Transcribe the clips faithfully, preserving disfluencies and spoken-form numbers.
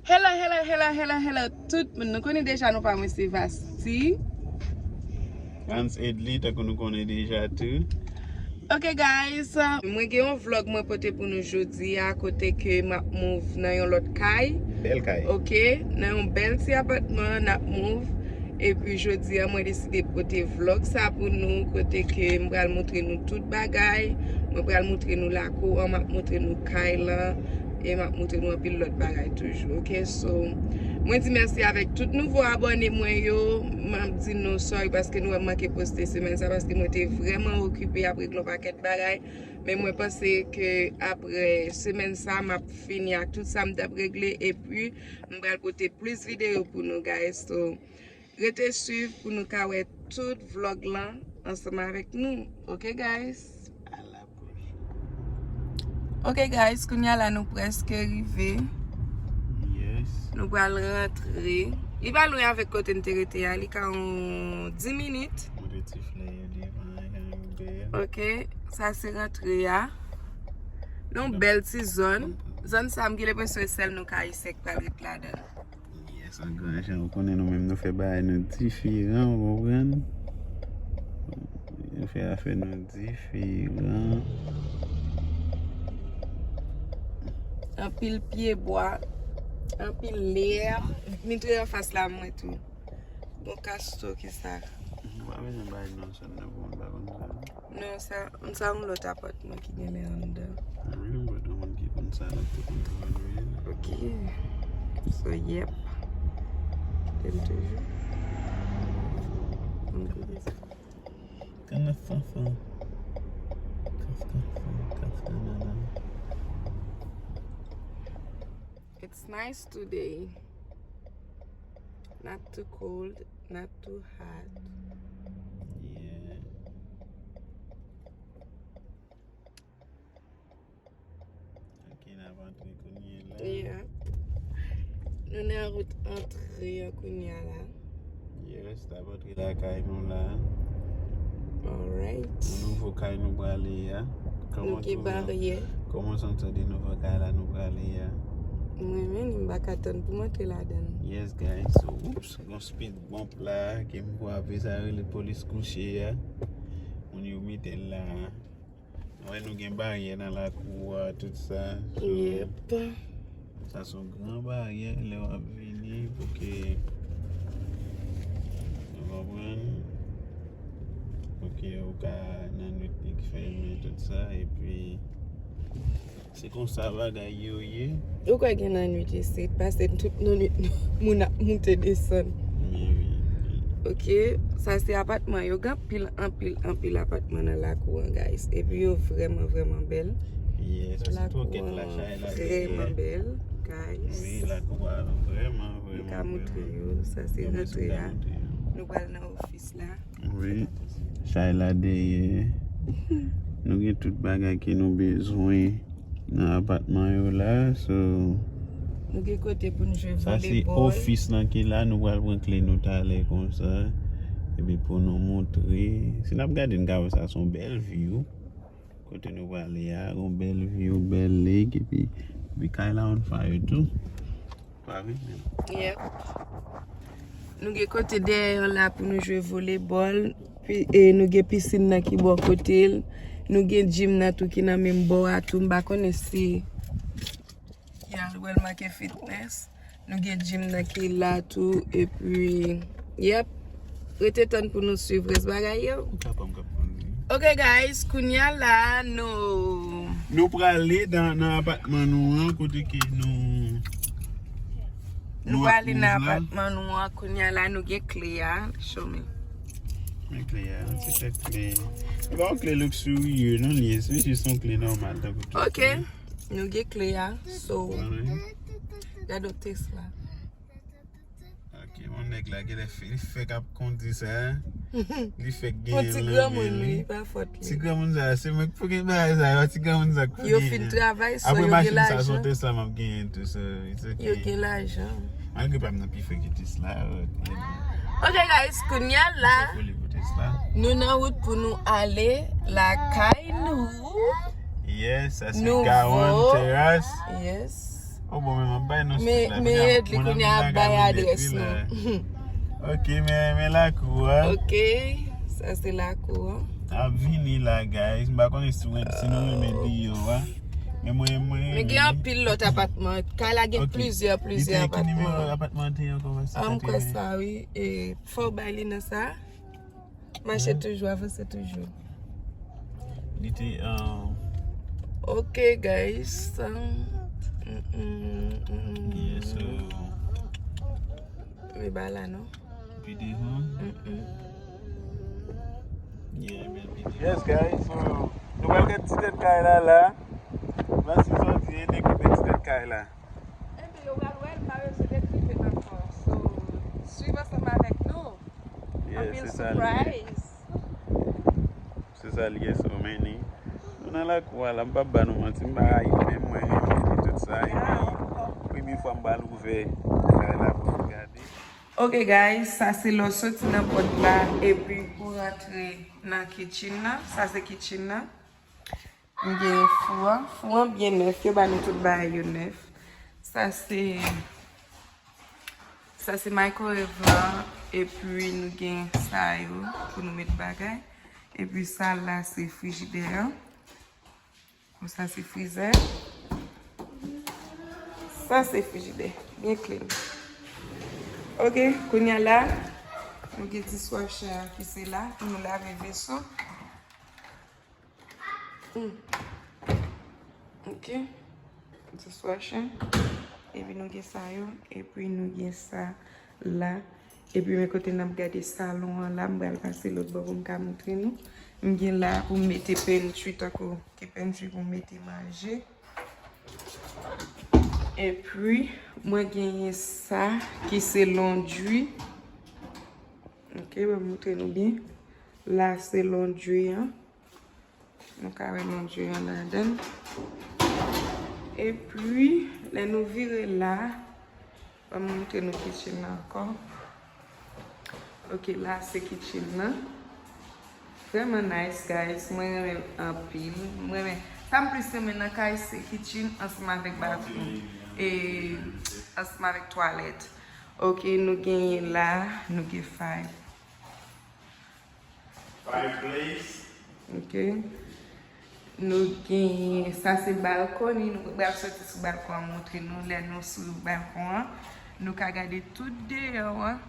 Hello, hello, hello, hello, hello, tout moun. Nou konnen deja non pa mwen se Vasti. Vans Edley, tankou nou konnen deja tou. Ok, guys, mwen gen yon vlog mwen pote pou nou jodi a, kote ke m ap move nan yon lòt kay. Bèl kay. Ok, nan yon bèl ti apatman, n ap move. Epi jodi a, mwen deside pote vlog sa pou nou, kote ke m pral montre nou tout bagay. Mwen pral montre nou lakou an, m ap montre nou kay lan, e m ap montre nou anpil lòt bagay toujou, ok? So, mwen di mèsi avèk tout nouvo abòne mwen yo. M ap di nou sorry paske nou wè m manke poste semèn sa, paske mwen te vrèman okipe ap regle yon pakèt bagay. Men mwen panse ke apre semèn sa, m ap fini ak tout sa m t ap regle, epi m pral pote plis videyo pou nou, guys. So, rete swiv pou nou ka wè tout vlog lan ansanm avèk nou. Ok, guys? A la pwochèn. Ok, guys, kounye a la nou prèske rive. Yes. Nou pral rantre. Li pa lwen avèk kote n te rete a, li ka yon dis minit. Mwen te ti flè yo devan, jan yo bèl. Ok, sa se rantre a. Yon bèl ti zòn. Zòn sa, m gen lenpresyon e sèl nou ka Ayisyen k pral ret ladan l. Yes, an gran jan, ou konnen nou menm nou fè bagay nou diferan, ou konprann? Nou fè afè nou diferan. Anpil pyebwa, anpil lè. Mitre anfas la mwen tou. Bon, kasto ki sa. Nou pa bezwen bay non sèl nan pou moun pa konn sa. Non, sa, sa yon lòt apatman ki genlè anndan. Wi, yon lòt moun ki konn sa, l ap te konn sa, wi. Ok. So, yep. Kite m toujou. M koute sa. Kanaf fanfan. Kaf kanfan, kaf kanana. It's nice today. Not too cold, not too hot. Yeah. Ok, n ap antre kounye a la. Yeah. Nou nan wout antre an kounye a la. Yes, n ap antre lakay nou la. Alright. Nouvo kay nou prale a. Nou gen baryè. Kòman w santi w de nouvo kay la nou prale a? Mwen menm, m pa ka tann pou m antre ladan l. Yes, guys. So, oops, gon speed bump la, ke m frape, sa rele polis kouche a. Moun yo mete l la. Wè, nou gen baryè nan lakou a, tout sa. So, yep. Sa se yon gran baryè lè w ap vini pou ke, ou konprann, pou ke ou ka nan nwit li k fèmen, tout sa, epi se konsa bagay yo ye. Ou kwè gen nan nwit isit, paske tout nan nwit moun ap moute desann. Men wi. Ok, sa se apatman yo, gen anpil, anpil, anpil apatman nan lakou an, guys. Epi yo vrèman, vrèman bèl. Yes, sa se twokèt la, chay la vrèman bèl, guys. Wi, lakou a vrèman, vrèman, vrèman. M ka montre yo, sa se rantre a. Nou pral nan ofis la. Wi, chay la dèyè. Nou gen tout bagay ke nou bezwen nan apatman yo la, so. Nou gen kote pou n jwe volebòl. Sa se ofis lan ki la, nou pral pran kle nou talè konsa. Epi pou nou montre. Si n ap gade, n ka wè sa se yon bèl view. Kote nou prale a, yon bèl view, bèl lake, epi, epi kay la on fire tou. Pa vre menm. Yep. Nou gen kote dèyè an la pou nou jwe volebòl. Pi, e, nou gen pisin nan ki bò kote l. Nou gen gym nan tou ki nan menm bò a tou. M pa konnen si y al wè l make fitness. Nou gen gym nan ki la tou. Epi, yep. Rete tann pou nou swiv rès bagay yo. Ok, guys, kounye a la, nou. Nou prale nan, nan apatman nou an, kote ke nou. Nou prale nan apatman nou an, kounye a la, nou gen kle a. Show me. Men kle a, se kle. Se pa yon kle luxurious, non, li se jis yon kle nòmal, tankou tout kle. Ok, nou gen kle a, so. Gade yon Tesla. Ok, bon, nèg la genlè fè, li fèk ap kondi sa. Li fèk genyen l nan men li. Yon ti granmoun, wi, pa fòt li. Ti granmoun sa, se mwen k pou gen bagay sa yo, ti granmoun sa k pou genyen. Yo fin travay, so yo gen lajan. Apre machin sa, se yon Tesla m ap genyen tou, so, it's ok. Yo gen lajan. Malgre pa m nan pi fre ke Tesla. Ok, guys, kounye a la, nou nan wout pou nou ale lakay nou. Yes, sa se Garonne Terrace. Yes. Oh, bon, men m ap bay nou Men, men ed li kounye a ap bay adrès nou. Ok, men, men lakou a. Ok, sa se lakou an. Ap vini la, guys. M pa konnen si, si nou renmen li yo a. Men mwen, mwen Men gen anpil lòt apatman. Kay la gen plizyè, plizyè apatman. Ki nimero apatman te ye ankò? An, m kwè sa, wi. E, fò w bay li nan sa. Mache toujou, avanse toujou. Li te, um, Ok, guys. Um, mm, mm, mm, mm. Yeah, so. Li ba la, non? Pi devan. Mm, mm. Yeah, men pi devan. Yes, guys, so, nou pral gade ti tèt kay la, la. Voici, sòti, e dekouvri ti tèt kay la. Ebyen, yo pral wè l pa bezwen dekrive ankò. So, swiv ansanm avèk nou. Yeah, anpil se sa li ye. Surprise. Se sa li ye, so many. Nou nan lakou a la, m p ap ba nou manti, m pa rayi, men mwen renmen li tout sa, epi premye fwa m pral ouvè kay la pou m gade. Ok, guys, sa se lè w soti nan pòt la, epi pou rantre nan kitchen nan. Sa se kitchen nan. M gen fou an. Fou an byen nèf. Yo ba nou tout bagay yo nèf. Sa se, sa se microwave lan. Epi nou gen sa yo pou nou met bagay. Epi sa la se frijidè an. Konsa se frizè. Sa se frijidè. Byen clean. Ok, kounye a la, nou gen dishwasher an ki se la pou nou lave veso. Hmm. Ok. Dishwasher. Epi nou gen sa yo. Epi nou gen sa la. Epi men kote n ap gade salon an la, m pral pase lòt bò pou m ka montre nou. M gen la pou m mete pantry, tankou ki pantry pou m mete manje. Epi mwen genyen sa ki se laundry. Ok, mwen montre nou byen. La se laundry an. Nou ka wè laundry an ladan. Epi, lè nou vire la, ban m montre nou kitchen nan ankò. Ok, la se kitchen nan. Vrèman nice, guys. Mwen renmen l anpil. Mwen renmen. Sa m plis renmen nan kay se kitchen ansanm avèk bathroom. E ansanm avèk twalèt. Ok, nou genyen la, nou gen fay. Fireplace. Ok. Nou genyen, sa se balkoni, nou pral soti sou balkon an, montre nou lè nou sou balkon an. Nou ka gade tout deyò an.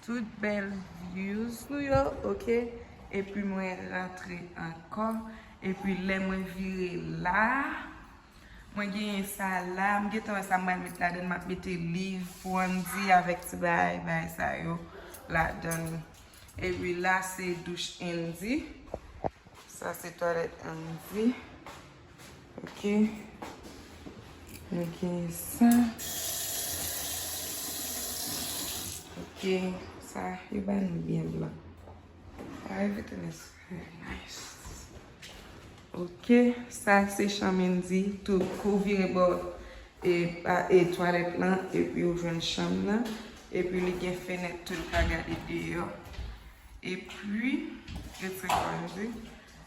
Tout bèl views nou yo, ok. Epi mwen rantre ankò. Epi lè mwen vire la, mwen genyen sa la, m gentan wè sa m pral met ladan, m ap mete liv pou Andy avèk ti bagay, bagay sa yo ladan. Epi la se douch Andy. Sa se twalèt Andy. Ok. Nou gen sa. Ok. Sa, yo ba nou byen blan. Sa, everything is very nice. Ok, sa se chanm Andy, tou kou vire bò e, pa- e twalèt lan, epi ou jwenn chanm nan, epi li gen fenèt tou, li ka gade deyò. Epi, ret se kwa Andy.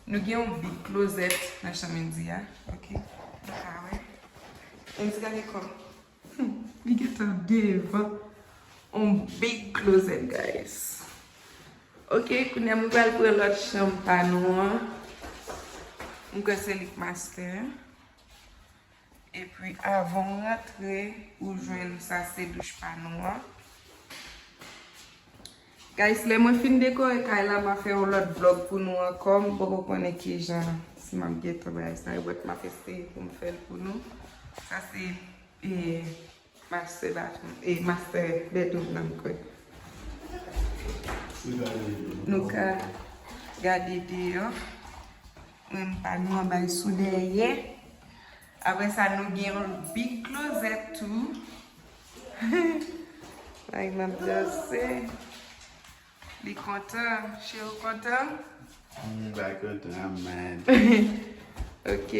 Nou gen yon big closet nan chanm Andy a. Ok, nou ka wè. Andy, gade kò. Hmm, li gentan devan on big closet, guys. Ok, kounye a mwen pral pran lòt chanm pa nou an. Mwen kwè se li k master. Epi avan w rantre, ou jwenn sa se douch pa nou an. Guys, lè mwen fin dekore kay la, m a fè yon lòt vlog pou nou ankò. M poko konnen kijan, si m ap gentan bagay sa yo, but m ap eseye pou m fè l pou nou. Sa se, e, master bathroom, e, master bedroom nan, m kwè. Nou ka gade deyò. Mwen pa nou an bay sou dèyè. Apre sa, nou gen yon big closet tou. Ay, m ap danse. Li kontan. Cheri, ou kontan? M pa kontan, I'm mad. Ok.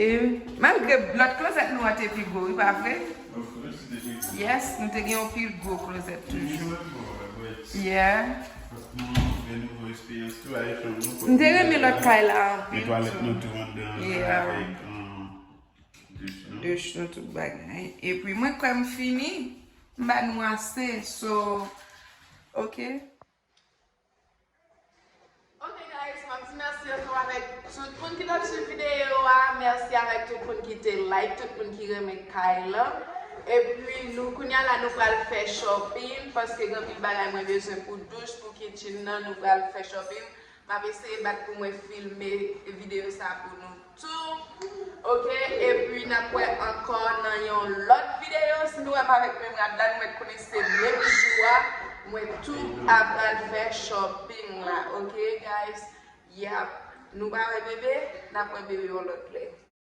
Malgre lòt closet nou an te pi gwo, wi, pa vre? Of course, li te pi gwo. Yes, nou te gen yon pil gwo closet toujou. Yeah. M te renmen lòt kay la anpil tou. Yeah. Avèk, um, douch, non? Douch nou tout bagay. Epi mwen kwè m fini, m ba nou ase, so, ok. Ok guys, m ap di mèsi ansanm avèk tout moun ki t ap swiv videyo a. Mèsi avèk tout moun ki te like, tout moun ki renmen kay lan. Epi nou kounye a la nou pral fè shopping paske gen anpil bagay mwen bezwen pou douch, pou kitchen nan, nou pral fè shopping. M ap eseye bat pou mwen filme videyo sa pou nou tou. Ok, epi n ap wè ankò nan yon lòt videyo. Si nou wè m avèk menm rad la, nou mèt konnen se menm jou a mwen tou apral fè shopping la. Ok guys, yap, nou pa wè bebe, n ap wè bebe yon lòt lè.